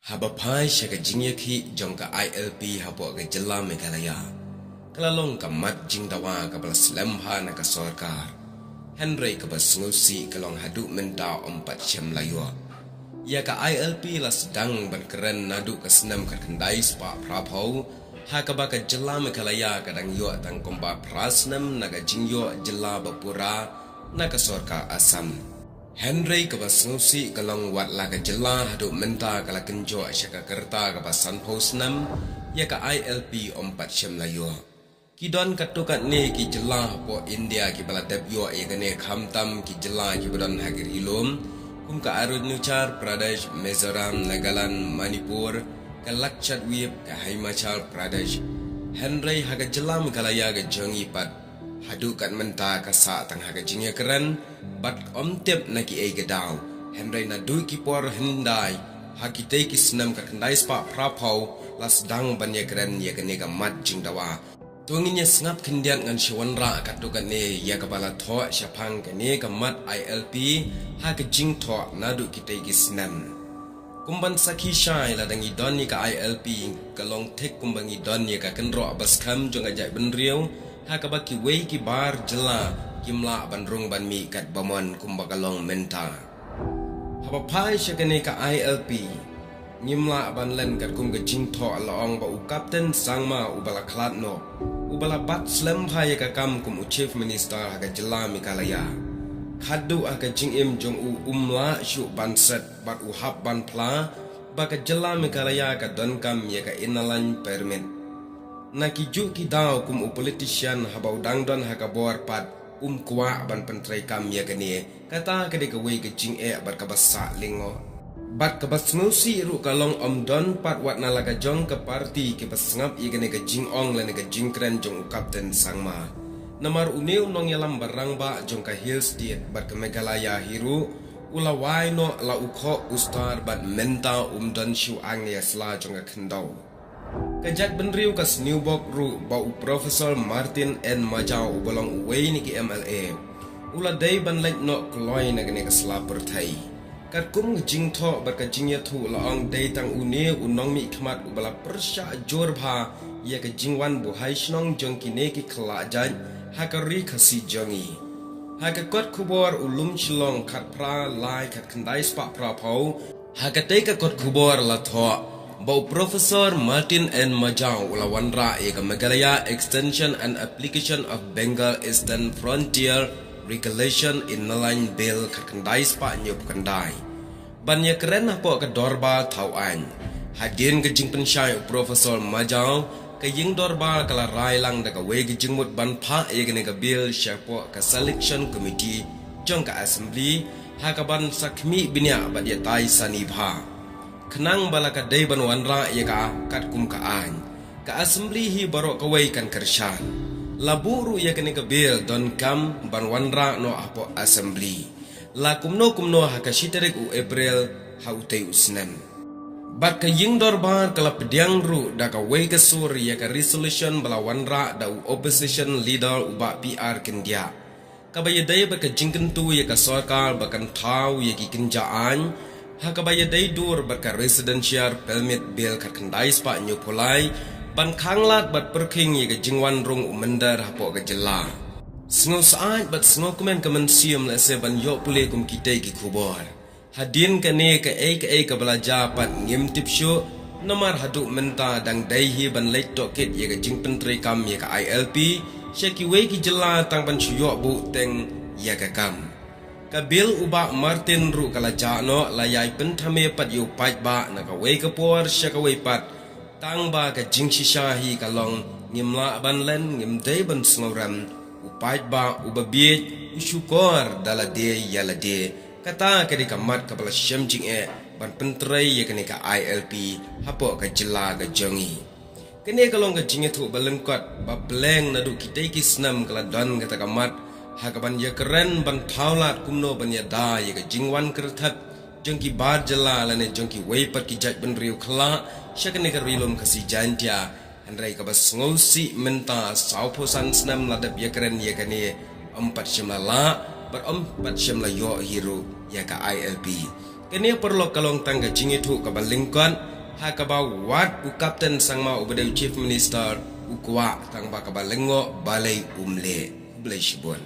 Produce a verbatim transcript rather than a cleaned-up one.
Haba phai sha ka jingïakhih jong ka I L P hapoh ka jylla Meghalaya, ka la long ka mat jingdawa kaba la slem bha na ka sorkar. Hynrei kaba sngewsih ka long haduh mynta ym pat shym la ïoh. Ïa ka I L P la sdang ban kren naduh ka snem khatkhyndai spah phraphew, ha kaba ka jylla Meghalaya ka dang ïoh tang kumba phra snem na ka jingïoh jylla ba pura na ka sorkar Assam. Hynrei kaba sngewsih ka long wat la ka jylla haduh mynta ka la kynjoh sha ka rta kaba sanphew snem, ïa ka I L P ym pat shym la ïoh. Ki don katto katne ki jylla hapoh India kiba la dep ïoh ïa kane, khamtam ki jylla kiba don ha ki ri lum, kum ka Arunachal Pradesh, Mizoram, Nagaland, Manipur, ka Lakshadweep, ka Himachal Pradesh. Hynrei ha ka jylla Meghalaya ka jong ngi pat, haduh kat mynta ka sah tang ha ka jingïakren, bad ym tip na kiei ka daw. Hynrei naduh ki por hyndai, ha kitei ki snem khatkhyndai spah phraphew, la sdang ban ïakren ïa kane ka mat jingdawa. To ngin ïa sngap khyndiat, ngan shu wanrah katto katne ïa kaba la thoh shaphang kane ka mat I L P, ha ka jingthoh naduh kitei ki snem. Kumban sakhi shai, lada ngi don ïa ka I L P, ka long thik kumba ngi don ïa ka kynroh ba skhem jong ka jaitbynriew, ha kaba kiwei ki bar jylla kim lah ban rung ban mih katba mon kumba ka long mynta. Haba phai sha kane ka I L P, ngim lah ban len katkum ka jingthoh la ong ba u Captain Sangma uba la khlad noh, uba la bat slem bha ïa ka kam kum u Chief Minister ha ka jylla Meghalaya, khatduh ha ka jingim jong u um lah shuh ban set bad u hap ban phla ba ka jylla Meghalaya ka donkam ïa ka Inner Line Permit. Na kijuh ki daw kum u politician, haba u dang don ha ka bor pat um kwah ban pyntreikam ïa kane. Kata ka dei kawei ka jingeh bad kaba sah lyngngoh. Bad kaba sngewsih ruh ka long ym don pat wat na la ka jong ka party kiba sngap ïa kane ka jingong lane ka jingkren jong u Captain Sangma. Namar une u nongïalam barangbah jong ka Hill State bad ka Meghalaya hi ruh, u la wai noh la u khoh u star bad mynta um don shuh ang ïa sla jong ka khyndew. Ka jaitbynriew ka sniewbok ruh ba u Professor Martin N Majaw uba long uwei na ki M L A, u la dei ban leit noh kloi na kane ka sla pyrthei. Katkum ka jingthoh bad ka jingïathuh la ong dei tang une u nongmihkhmat uba la pyrshah jur bha ïa ka jingwan buhai shnong jong kine ki khlajait ha ka ri Khasi jong ngi. Ha ka kot khubor u Lum Shillong khatphra lai khatkhyndai spah phraphew, ha katei ka kot khubor la thoh ba u Professor Martin N Majaw u la wanrah ïa ka Meghalaya Extension and Application of Bengal Eastern Frontier Regulation Inner Line Bill khatkhyndai spah hynñiewphew khyndai ban ïakren hapoh ka dorbar thawaiñ. Hadien ka jingpynshai u Professor Majaw, ka ïing dorbar ka la rai lang da kawei ka jingmut ban phah ïa kane ka bill shapoh ka Selection Committee jong ka Assembly, ha kaban sa khmih bniah bad ïatai sani bha. Khnang ba la ka dei ban wanrah ïa ka katkum ka aiñ, ka Assembly hi baroh kawei kan kyrshan. La buh ruh ïa kane ka bill donkam ban wanrah noh hapoh Assembly, la kumno kumno ha ka shi tarik u April ha utei u snem. Bad ka ïing dorbar ka la pdiang ruh da kawei ka sur ïa ka resolution ba la wanrah da u opposition leader u Bah P R Kyndiah, kaba ïadei bad ka jingkyntu ïa ka sorkar ba kan thaw ïa ki kynja aiñ, ha kaba ïadei dur bad ka Residential Permit Bill khatkhyndai spah hynñiewphew lai, ban khanglad bad pyrkhing ïa ka jingwan rung u mynder hapoh ka jylla. Sngewsih bad sngewkmen ka mynsiem lehse ban ïoh pule kum kitei ki khubor. Hadien kane kaei kaei kaba la jia pat ngim tip shuh, namar haduh mynta dang dei hi ban leit tohkit ïa ka jingpyntreikam ïa ka I L P sha kiwei ki jylla tang ban shu ïoh buh teng ïa ka kam. Ka bill u Bah Martin ruh ka la jah noh, la ïai pynthame pat ïa u paidbah na kawei ka por sha kawei pat. Tang ba ka jingshisha hi ka long, ngim lah ban len, ngim dei ban sngewrem. U paidbah uba bieit u shukor da lade ïa lade. Kata ka dei ka mat kaba la shem jingeh ban pyntrei ïa kane ka I L P hapoh ka jylla ka jong ngi. Kane ka long ka jingïathuh ba lyngkot ba pleng naduh kitei ki snem ka la don kata ka mat ha kaban ïakren ban thaw lad kumno ban ïada ïa ka jingwan kyrthep jong ki bar jylla lane jong kiwei pat ki jaitbynriew khlah sha kane ka ri lum Khasi Jaintia. Hynrei kaba sngewsih mynta, sawphew san snem la dep ïakren ïa kane, ym pat shym la lah bad ym pat shym la ïoh hi ruh ïa ka I L P. Kane paralok ka long tang ka jingïathuh kaba lyngkot, Ha kaba wat u Captain Sangma uba dei u Chief Minister u kwah tang ba kaba lyngngoh balei um leh. Khublei shibun.